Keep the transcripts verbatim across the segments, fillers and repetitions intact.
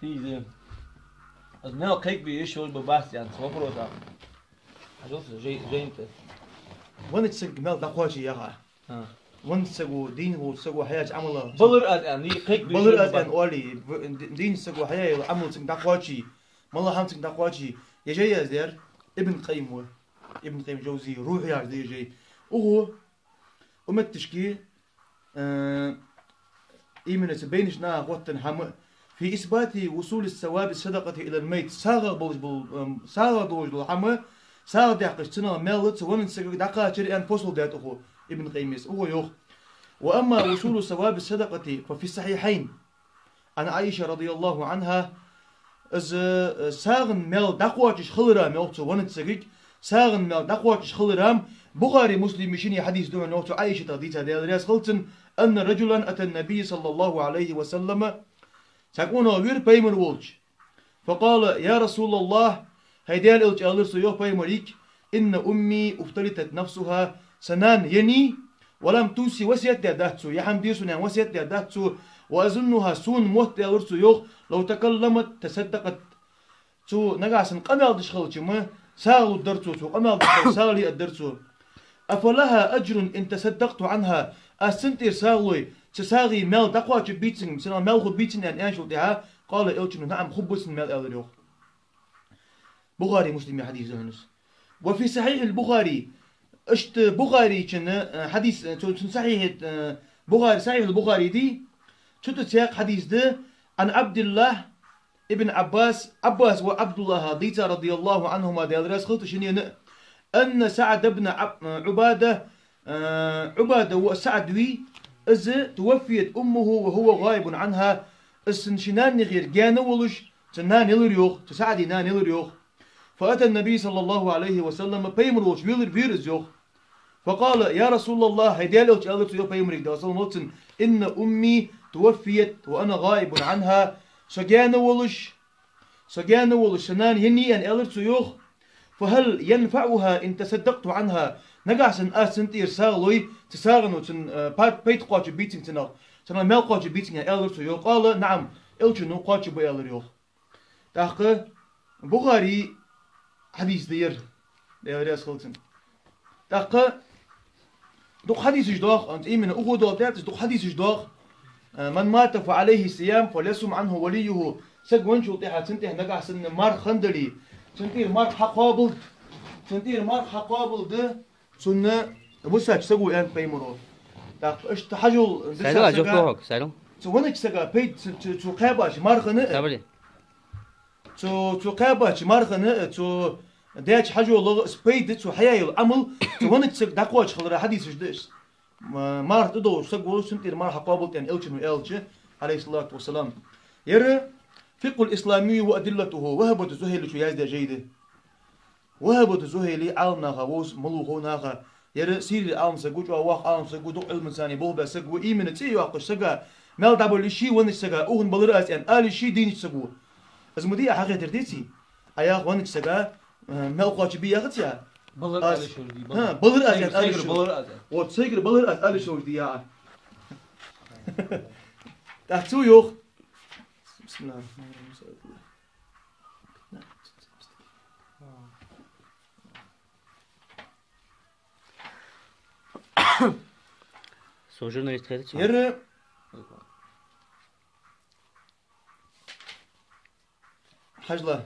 Из, из маьл кхайкабе йиш йолаш ба, бац аьнна, цу вопроса. Хьажал са, жай-, жайна тӀа. Веннача сага маьл дӀакхоаче яхар. А. Веннача саго, дийна волча саго хьаяьча Ӏамала. Балар аз аьнна, из кхайкабе йиш йолаш ба. Балар аз аьнна оале, в-, ди-, дийнача саго хьаяь йола Ӏамал цунга дӀакхоаче. МалагӀа хӀама цунга дӀакхоаче. Ер жай яздаьр Ибн Къаййим ва. Ибн Къаййим Джавзи, Рухь яхаш да ер жай. Укхо, укх метташка, э, именно цу байнача наха хоттаденна хӀама, في إثبات وصول ثواب الصدقة إلى الميت. СагӀа болаш бола, эм, сагӀа долаш дола хӀама, сагӀа даьккхача цунах маьл цу веннача сагага дӀакхачар аьнна посол даьд укхо, Ибн Къаййима. Укхо йоах: وأما وصول ثواب الصدقة ففي الصحيحين عن عائشة رضي الله عنها. Из, э, сагӀан маьл дӀакхоачаш хилара, йоах цо, веннача сагага сагӀан маьл дӀакхоачаш хилара, Бухаре, Муслима шинне хьадис да хьона, йоах цо, Ӏайшатах дийца, Даьла раьза хилва цунна: أن رجلا أتى النبي صلى الله عليه وسلم. Цхьа къонах вера Пайхамар волча. فقال: يا رسول الله, хӀай Даьла элча, аьлар цо, йоах, Пайхамарга: إن أمي افتلتت نفسها, са нана еннай, ولم توص, васкет даь дац цо, ер хӀама де сона аьнна васкет даь дац цо, وأظنها, сона мотт, аьлар цо, йоах, لو تكلمت تصدقت. Цо нагахьа санна къамаьл деш хилча-м, сагӀа лургдар цо, цо къамаьл деш хилча, сагӀа ле аргдар цо. أفلها أجر إن تصدقت عنها؟ Аз цунна тӀера сагӀа лой, цу сагӀий маьл дӀакхоачаргбий цунга, цунах маьл хургбий цунна аьнна, аьнначул тӀехьагӀа, قال, элчано: نعم, хургба цунна маьл, аьлар, йоах. Бухаре, Муслима хьадис да хьона из. وفي صحيح البخاري, иштта Бухаречун, э, хьадис, э, цу, цун сахьихь, э, Бухаре, Сахьихь аль-Бухаре дий, цу тӀа цхьаькха хьадис да, عن عبد الله بن عباس, Ӏаббаса воӀа Ӏабдуллахьах дийца, رضي الله عنهما, Даьла раьза хилва царна шиннена, أن سعد بن عب-, عبادة, э, Ӏубада воӀ СаӀд вий, из, توفيت أمه وهو غائب عنها, из цун ший нана яхар гаьна волаш, цун нана елар йоах, цу СаӀда нана елар йоах. فأتى النبي صلى الله عليه وسلم, Пайхамар волча велар, вера из йоах. فقال: يا رسول الله, хӀай Даьла элча, аьлар цо йоах Пайхамарга, Даьла салам хилда цунна: إن أمي توفيت وأنا غائب عنها. Со гаьна волаш, со гаьна волаш, са нана еннай аьнна, аьлар цо йоах. فهل ينفعها إن تصدقت عنها؟ Нагахьа санна аз цунна тӀера сагӀа лой, цу сагӀано цунна, э, пад-, пайда кхоачаргбий цунга цунах, цунах маьл кхоачаргбий цунга аьнна, аьлар цо йоах. قال: نعم, элчано кхоачаргба, аьлар йоах. ТӀаккха Бухаре хьадис да ер, Даьла раьза хилва цунна. ТӀаккха дукха хьадисаш доагӀа, именно укхо доагӀа, тӀаккха дукха хьадисаш доагӀа. من مات فعليه الصيام فليصم عنه وليه. Саг венначул тӀехьагӀа цунна тӀехьа нагахьа санна марха хинна дале, цунна тӀера марха хьакхоабалда, цунна тӀера марха хьакхоабалда цунна висача саго, аьннад Пайхамаро. ТӀаккха иштта хьажол, сайрал, дисача сага, цу веннача сага пайда, цу, цу, цо кхаьбача мархана, цу, цо кхаьбача мархана, цо даьча хьажолагӀа, из пайда, цо хьаяь йола Ӏамал, цу веннача сага дӀакхоачаш хилара хьадисаш да уж. Ма-, марха тӀадовлаш саг волаш, цунна тӀера марха кхоабалда аьнна, элчано аьлча, عليه الصلاة والسلام. Ер فقه الإسلام وأدلته, Вахьабат Зухьайличо яздаь жай да. Вахьабат Зухьайли Ӏаламнаха вовз, малув хов наха. Ер Сирера Ӏаламсаг ва, чӀоагӀа воккха Ӏаламсаг ва, дукха Ӏилманца болх баь саг ва, именно цӀи а йоаккхаш сага, маьл дӀабале йиш я веннача сага, укхунна балар аз аьнна, ала йиш я дийнача саго. Из ма дий Ӏа хьахетар, деций? Ӏа яхар веннача сага, э, маьл кхоачаргбий яхац Ӏа? Балар аз ала йиш йолаш дий, хӀа, балар. Балар аз аьнна ала йиш йолаш. Сайгара балар аз аьнна. Вот, сайгара балар аз ала йиш йолаш дий Ӏа. ТӀаккха цо йоах. بسم الله الرحمن الرحيم. Со журналист хетац. Ер хьажал.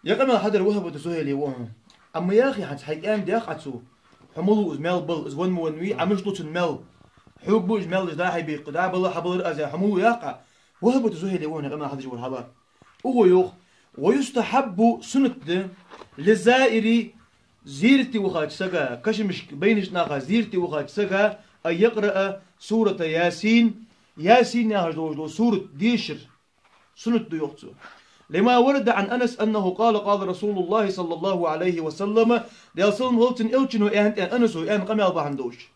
Ер къамаьл хьадаьр Вахьабат Зухьайли ва хьона. Амма яхий хьанца, хьайга аьннад яхий Ӏа цо: хьо малув из маьл бала, из венна ма веннавий, Ӏа мишта лу цунна маьл? Хьога ба уж маьл, уж дӀа-хьа бийкъа, дӀа бала, хьа балар аз, хьо малув яхий Ӏа? Вахьабат Зухьайли ва хьона къамаьл хьадеш вола хьалха. Укхо йоах: ويستحب, суннат да, للزائر, зерате вахача сага, кашамашка, байнача наха зерате вахача сага, أن يقرأ سورة يس, Ясин яхаш долаш дола сурат дешар суннат да, йоах цо. لما ورد عن أنس أنه قال: قال رسول الله صلى الله عليه وسلم, Даьла салам хилда цунна, элчано аьннад аьнна, Анаса аьнна къамаьл бахьан долаш.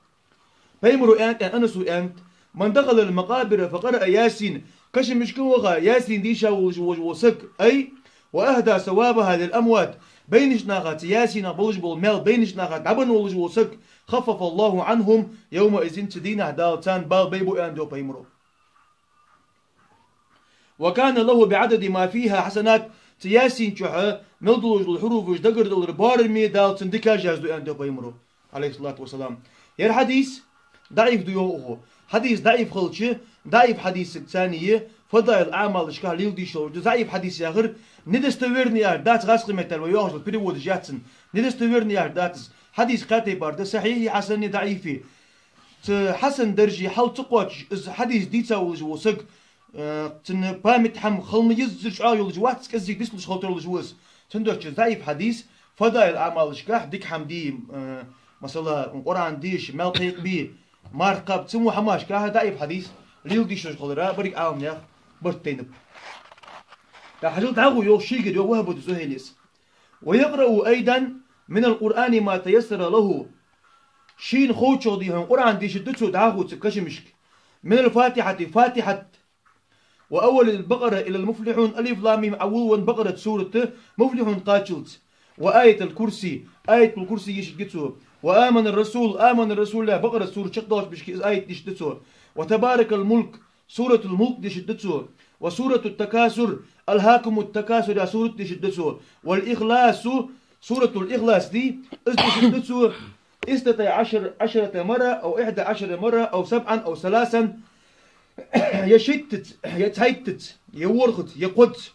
Пайхамаро аьннад аьнна, Анаса аьннад: من دخل المقابر فقرأ يس, кашамашка ваха Ясин дийша волаш вола саг, أي وأهدى ثوابها للأموات, байнача наха цу Ясинах болаш бола маьл байнача наха дӀабенна волаш вола саг, خفف الله عنهم يومئذ, цу дийнахьа Дала царна бала байбу аьннад йоах Пайхамаро. وكان له بعدد ما فيها حسنات. Цу Ясин чухь мел долаш дола хьуруфаш дагардалар боараме Дала цунна дикаш язду аьннад пайхамаро, عليه الصلاة والسلام. Ер хьадис даӀиф да йоах укхо. Хьадис даӀиф хилча, даӀиф хьадисага царна фадаил аӀмалашка леладеш йолаш да. ЗаӀиф хьадис яхар недостоверный яхар дац, гӀазкхий меттала вай йоахаш йола переводаш яц цун. Недостоверный яхар дац из. Хьадис кхаь тайпара да: сахьихьи, хьасани, даӀифи. Цу хьасан дарже хьал ца кхоачаш, из хьадис дийца волаш вола саг, э, цун память хӀама хала ма йиззара чӀоагӀа йолаш вац, кӀеззига дицлуш хила тарлуш ва из. Цудухьа даӀиф хьадис, фадаил аӀмалашка дика хӀама де, э, масала, Къуръан деша, маьл кхайкабе, марха кхаба, цу мо хӀамашка даӀиф хьадис леладеш йолаш хилара берригача Ӏаламнаьха барт тайнаб. ТӀаккха хьажал дӀахо йоах шийгара, йоах Вахьбу Зухьайлис: ويقرأ أيضا من القرآن ما تيسر له. Шийна ховчох дий хьона Къуръан дешаргда цо дӀахо цу кашамашка. من الفاتحة, Фатихьат, وأول البقرة إلى المفلحون, алиф-лам-мим Ӏоволавенна Бакъарат сурат Муфлихьун кхаччалца. وآية الكرسي, Аятул-Курси дешаргда цо. وآمن الرسول, Амана-р-Расул яха Бакъарат сурат чакхдоалача бешка из аят дешаргда цо. وتبارك الملك, Суратул-Мулк дешаргда цо. وسورة التكاثر, ألهاكم التكاثر яха сурат дешаргда цо. والإخلاص, Суратул-Ихлас дий, из дешаргда цо. اثنتي عشر, عشرة مرة أو إحدى عشر مرة أو سبعا أو ثلاثا. Е шиттаца, е цхьайттаца, е ворхӀаца, е кхозза.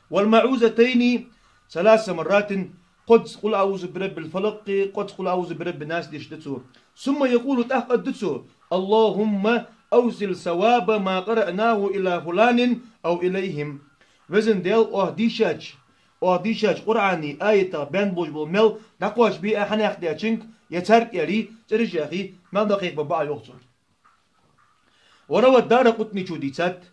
والمعوذتين ثلاث مرات, кхозза قل أعوذ برب الفلق, кхозза قل أعوذ برب الناس дешаргда цо. ثم يقول, тӀаккха аргда цо: اللهم أوصل ثواب ما قرأناه إلى فلان أو إليهم. Веза Даьла, оаха дийшача, оаха дийшача Къуръана аятах баьнна болаш бола маьл дӀакхоачабе Ӏа хьанехк даьчунга, е царга аьле, цӀераш яхе, маьл дӀакхайкабе Ӏа, йоах цо. وروى, Даракъутничо дийцад: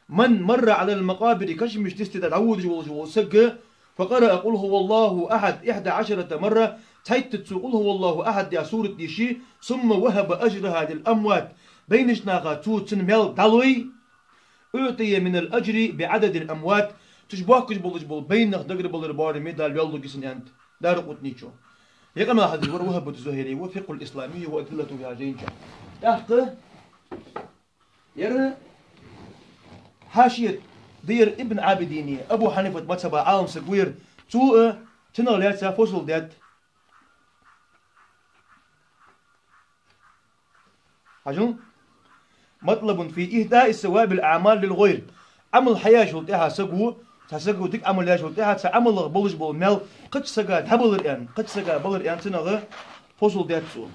من مر على المقابر, кашамашта йисте дӀаводаш волаш вола саг, فقرأ قل هو الله أحد إحدى عشرة مرة, цхьайттаца цо قل هو الله أحد яха сурат дийшача, ثم وهب أجرها للأموات, байнача наха цо цун маьл дӀалой, أعطي من الأجر بعدد الأموات, цу чу бохкаш болаш бола байнах дагарбалар боараме Дала йоаллургья цунна, аьннад Даракъутничо. Ер къамаьл хьадеш вар Вахьбу Зухьайли ва «الفقه الإسلامي وأدلته» яхача жайна чу. ТӀаккха ер хьашият да ер Ибн Ӏабидина, Абу Хьанифата мазхӀаба Ӏалам саг ва ер, цо а цунах лаьца фасл даьд. Хьажал: مطلب في إهداء ثواب الأعمال للغير. Ӏамал хьаяьчул тӀехьагӀа саго, цхьа саго дика Ӏамал яьчул тӀехьагӀа цу Ӏамалах болаш бола маьл кхыча сага дӀабалар аьнна, кхыча сага балар аьнна, цунах фасл даьд цо.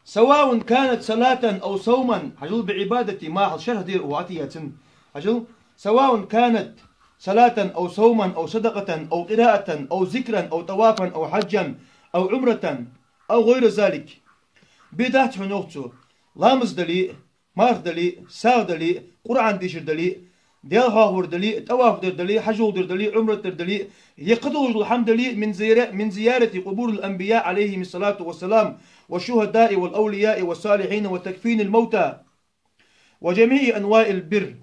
سواء كانت صلاة أو صوما, хьажал, بعبادة ما, хьал шархь дера укхо Ӏатияцин. Хьажал: سواء كانت صلاة أو صوما أو صدقة أو قراءة أو ذكرا أو طوافا أو حجا أو عمرة أو غير ذلك. Бе дац хьона, йоах цо, ламаз дале а, марха дале а, сагӀа дале а, Къуръан дешар дале а, Даьла хьоахавар дале а, тӀаваф дар дале а, хьажол дар дале а, Ӏумрат дар дале а, е кхыдолаш дола хӀама дале а, من زيار-, من زيارة قبور الأنبياء عليهم الصلاة والسلام والشهداء والأولياء والصالحين وتكفين الموتى وجميع أنواع البر.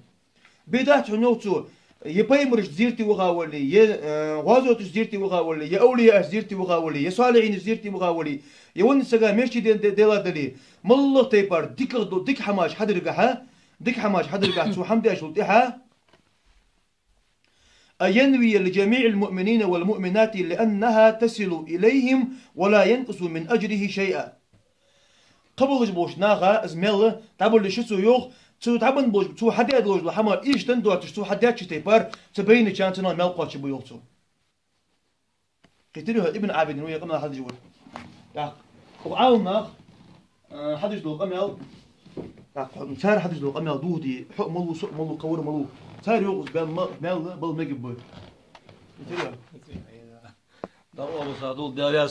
Бе дац хьона, йоах цо, е пайхамарашта зерате ваха вале, е, э, гӀазоташта зерате ваха вале, е авлияашта зерате ваха вале, е салихьинашта зерате ваха вале, е веннача сага маьрша де-, де-, дела дале, моллагӀа тайпара дикагӀа до-, дика хӀамаш хьадаргахьа, дика хӀамаш хьадаргахьа цо хӀама даьчул тӀехьагӀа, أن ينوي لجميع المؤمنين والمؤمنات لأنها تصل إليهم ولا ينقص من أجره شيئا. Кхыболаш болча наха из маьл дӀабала йиш я цо, йоах, цо дӀабенна болаш, цо хьадаь долаш дола хӀама иштта доацаш, цо хьадаьча тайпара цу байначарна цунах маьл кхоачаргба, йоах цо. Кхийтарий хьона, Ибн Ӏабидина ер къамаьл хьадеш вар. ТӀаккха укх Ӏаламнаха, э, хьадеш дола къамаьл, тӀаккха хьо-, цар хьадеш дола къамаьл духаде, хьо а малув, со а малув, кхывар а малув. Цар йоах из бен ма-, маьл бала мегаш ба. Кхийтарий хьона? Да, Аллахӏ садул, Даьла